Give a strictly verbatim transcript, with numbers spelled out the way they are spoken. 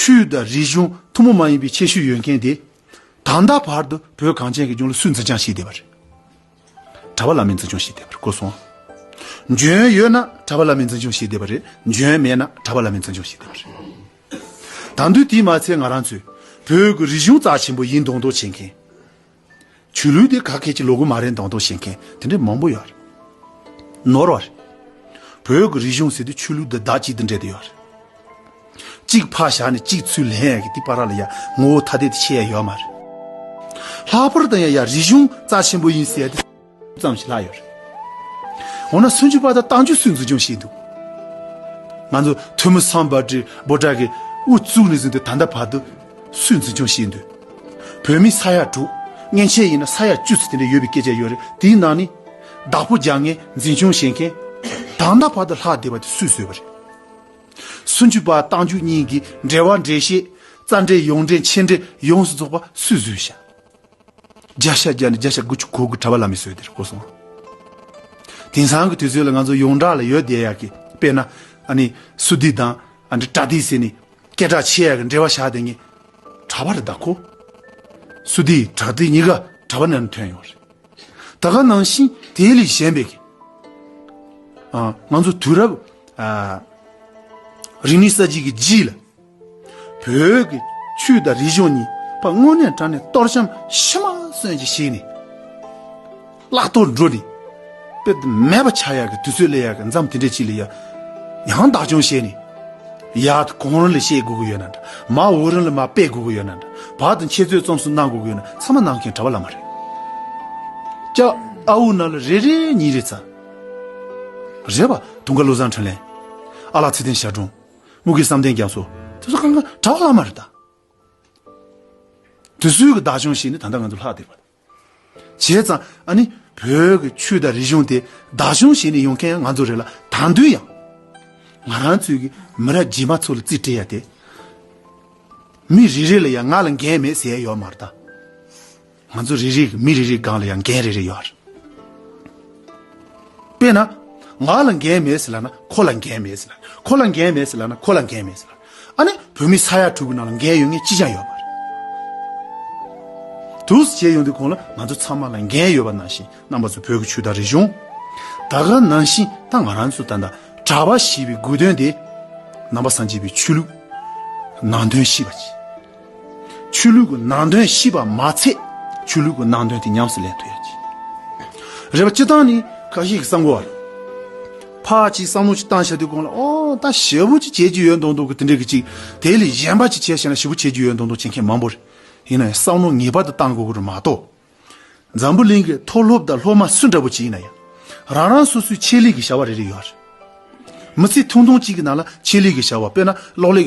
ཆོས་དང་རིག་གཞུང་ཐུན་མོང་མ་ཡིན་པའི་ཁྱད་ཆོས་ཡོད་མཁན་དེ། ད་ལྟ་བར་དུ་བོད་གངས་ཅན་གྱི་ལྗོངས་ལ་སུས་འཛིན་སྐྱོང་བྱས་བསྡད་པ་རེད། གྲྭ་པ་བླ་མས་འཛིན་སྐྱོང་བྱས་བསྡད་པ་རེད། གོ་སོང་། འཇོན་ཡོད་ན་གྲྭ་པ་བླ་མས་འཛིན་སྐྱོང་བྱས་བསྡད་པ་རེད། འཇོན་མེད་ན་གྲྭ་པ་བླ་མས་འཛིན་སྐྱོང་བྱས་བསྡད་པ་རེད། ད་དུང་དེས་མ་ཚད་ང་རང་ཚོས་བོད་ཀྱི་རིག་གཞུང་རྩ་ཆེན་པོ་ཡིན་མདོག་མདོག་བྱེད་མཁན། ཆོས་ལུགས་དེ་ག་གེ་ཅིག་ལོག་གི་མ་རེད་མདོག་མདོག་བྱེད་མཁན་དེ་འདྲ་མང་པོ་ཡོད་རེད། ནོར་བ་རེད། བོད་ཀྱི་རིག་གཞུང་ཟེར་དུས་ཆོས་ལུགས་དང་བདག་གཅིག་ཏུ་འབྲེལ་ཏེ་ཡོད་རེད། གཅིག་ཕར་བཞག་ནས་གཅིག་ཚུར་ལེན་ཡག་གི་དེ་བར་ལ་ཡ་ངོ་བོ་ཐ་དད་དུ་ཕྱེ་ཡ་ཡོད་མ་རེད། ལྷག་པར་དུ་ཡང་ཡ་རིག་གཞུང་རྩ་ཆེན་པོ་ཡིན་ཟེར་ཡ་དེ་ཙམ་ཞིག་ལྷག་ཡོད་རེད། འོ་ན་སུམ་ཅུ་པ་དང་རྟགས་འཇུག་སུས་འཛིན་སྐྱོང་བྱས་འདུག་ང་ཚོ་ཐོན་མི་སམ་བྷོ་ཊ་བྷོ་ཊ་གི་དབུ་བཙུགས་ནས་བཟུང་སྟེ་ད་ལྟ་བར་དུ་སུས་འཛིན་སྐྱོང་བྱས་འདུག་བོད་མི་ས་ཡ་དྲུག་མཉེན་ཆས་ཡིན་ན་ས་ཡ་བཅུ་ཙམ་དེ་འདྲ་ཡོད་པའི་སྐད་ཆ་ཡོད་རེད། དེའི་ནང་ནས་བདག་པོ་རྒྱག་མཁན་འཛིན་སྐྱོང་བྱེད་མཁན་ད་ལྟ་བར་དུ་ལྷག་བསྡད་པ་དེ་སུས་བཟོས་པ་རེད། སུམ་ཅུ་པ་རྟགས་འཇུག་གཉིས་ཀྱི་འགྲེལ་པ་འགྲེལ་བཤད་རྩ་འགྲེལ་ཡོངས་འགྲེལ་མཆན་འགྲེལ་ཡོངས་སུ་རྫོགས་པ་སུས་བཟོས་ཤག་བརྒྱ་ཆ་བརྒྱ་ནས་བརྒྱ་ཆ་དགུ་བཅུ་གོ་དགུ་གྲྭ་པ་བླ་མས་བཟོས་དེར་གོ་སོང་། དེང་སང་གི་དུས་ཚོད་ལ་ང་ཚོ་ཡོངས་གྲགས་ལ་ཡོད་བསྡད་ཡག་གི་དཔེར་ན་ཨ་ནི་སུ་ཏི་དང་ཨ་འདྲ་པྲ་ཏི་ཟེར་ནས་སྐད་གྲགས་ཆེ་ཡག་གི་འགྲེལ་པ་བཞག་བསྡད་མཁན་གྲྭ་པ་རེད་ད་ཁོ། སུ་ཏི་པྲ་ཏི་གཉིས་ཀ་གྲྭ་པ་ནང་ནས་ཐོན་ཡོང་རེད། ད་ག་ནང་བཞིན་དེ་ལས་གཞན་པའི་གི་ཨ་ང་ཚོ་དུས་རབས་ཨ་རིག་གནས་གསར་བརྗེ་གི་རྗེས་ལ། བོད་ཀྱི་ཆོས་དང་རིག་གཞུང་གཉིས་ཕར་དངོས་གནས་དྲང་གནས་གཏོར་བཤམས་ཤི་མ་གསོན་གྱི་ཞིག་ནས། བརླག་གཏོར་འགྲོ་ནས། དཔེ་མེད་པ་ཆགས་ཡག་གི་དུས་ཚོད་སླེབས་ཡག་གི་མཚམས་དེ་འདྲ་ཅིག་ལ་ཡ། ཡང་བདག་སྐྱོང་བྱས་ནས། ཡར་གོང་རིམ་ལ་བཤད་དགོས་ཀྱི་ཡོད་ན་འདྲ། མར་འོག་རིམ་ལ་མར་སྤེལ་དགོས་ཀྱི་ཡོད་ན་འདྲ། བར་དུ་འཆད་རྩོད་རྩོམ་གསུམ་གནང་དགོས་ཀྱི་ཡོད་ན་ཚང་མ་གནང་མཁན་གྲྭ་པ་བླ་མ་རེད། ཀྱ་ཨ་འུ་ན་ལ་རེ་རེ་གཉིས་རེ་ཚ། རེད་པ། དུང་དཀར་བློ་བཟང་འཕྲིན་ལས། ཨ་ལགས་ཚེ་བརྟན་ཞབས་དྲུང་། དམུ་དགེ་བསམ་གཏན་རྒྱ་མཚོ། དེ་ཚོ་གང་ག་གྲྭ་པ་བླ་མ་རེད་ད། དེ་ཚོའི་གི་བདག་སྐྱོང་བྱས་ནས་ད་ལྟ་ང་ཚོ་ལྷག་བསྡད་པ། བྱས་ཙང་ཨ་ནི་བོད་ཀྱི་ཆོས་དང་རིག་གཞུང་དེ་བདག་སྐྱོང་བྱས་ནས་ཡོང་མཁན་ང་ཚོ་རེད་ལ། ད་དུང་ཡང་ང་རང་ཚོའི་གི་མི་རབས་རྗེས་མ་ཚོ་ལ་རྩིས་སྤྲད་ཡ་དེ། མི་རེ་རེ་ལ་ཡང་ང་ལ་འགན་མེད་ཟེར་ཡ་ཡོད་མ་རེད་ད། ང་ཚོ་རེ་རེ་གི་མི་རེ་རེའི་སྒང་ལ་ཡང་འགན་རེ་རེ་ཡོད་རེད། དཔེར་ན། ང་ལ་འགན་མེད་ཟེར་ལབ་ན་ཁོ་ལ་འགན་མེད་ཟེར་ལབ། ཁོ་ལ་འགན་མེད་ཟེར་ལབ་ན་ཁོ་ལ་འགན་མེད་ཟེར་ལབ། ཨ་ནི་བོད་མི་ས་ཡ་དྲུག་གི་ནང་ལ་འགན་ཡོད་མཁན་གཅིག་ཀྱང་ཡོད་མ་རེད། དུས་སུ་བྱས་ཡོང་དུས་གོང་ལ་ང་ཚོ་ཚང་མ་ལ་འགན་ཡོད་པ་ནང་བཞིན་རྣམ་པ་ཚོ་བོད་ཀྱི་ཆོས་དང་རིག་གཞུང་། ད་ག་ནང་བཞིན་ད་ང་རང་ཚོ་ད་ལྟ་གྲྭ་པ་ཞེས་པའི་དགོས་དོན་དེ། ནང་པ་སངས་རྒྱས་པའི་ཆོས་ལུགས་ནང་དོན་ཤེས་པ་ཅིག་ཆོས་ལུགས་ཀྱི་ནང་དོན་ཤེས་པ་མ་ཚད་ཆོས་ལུགས་ཀྱི་ནང་དོན་དེ་ཉམས་སུ་ལེན་ཐུབ་ཡ་ཅིག་རེད་པ། སྤྱིར་བཏང་ནི་ཁ་ཤས་ཀྱིས་བསམ་གོ་བ་རེད། ཕར་ཅིག་བསམ་བློ་ཅིག་བཏང་བཞག་དུས་གོང་ལ་ཨོ་ད་ཞེ་པོ་ཅིག་བྱེད་རྒྱུ་ཡོད་མདོག་མདོག་གི་དེ་འདྲ་གི་ཅིག་དེ་ལས་གཞན་པ་ཅིག་བྱས་བཞག་ན་ཞེ་པོ་བྱེད་རྒྱུ་ཡོད་མདོག་མདོག་བྱེད་མཁན་མང་པོ་རེད། ཡིན་ན་ཡང་བསམ་བློ་ངེས་པར་དུ་བཏང་དགོས་ཀྱི་རེད་མ་གཏོགས། འཛམ་བུ་གླིང་གི་མཐོ་སློབ་དང་སློབ་མ་སུ་འདྲ་པོ་ཅིག་ཡིན་ན་ཡང་། རང་རང་སོ་སོའི་ཆེད་ལས་ཀྱི་བྱ་བ་རེ་རེ་ཡོད་རེད། མི་ཚེ་ཐུང་ཐུང་གཅིག་གི་ནང་ལ་ཆེད་ལས་ཀྱི་བྱ་བ་དཔེར་ན་གློག་ཀླད་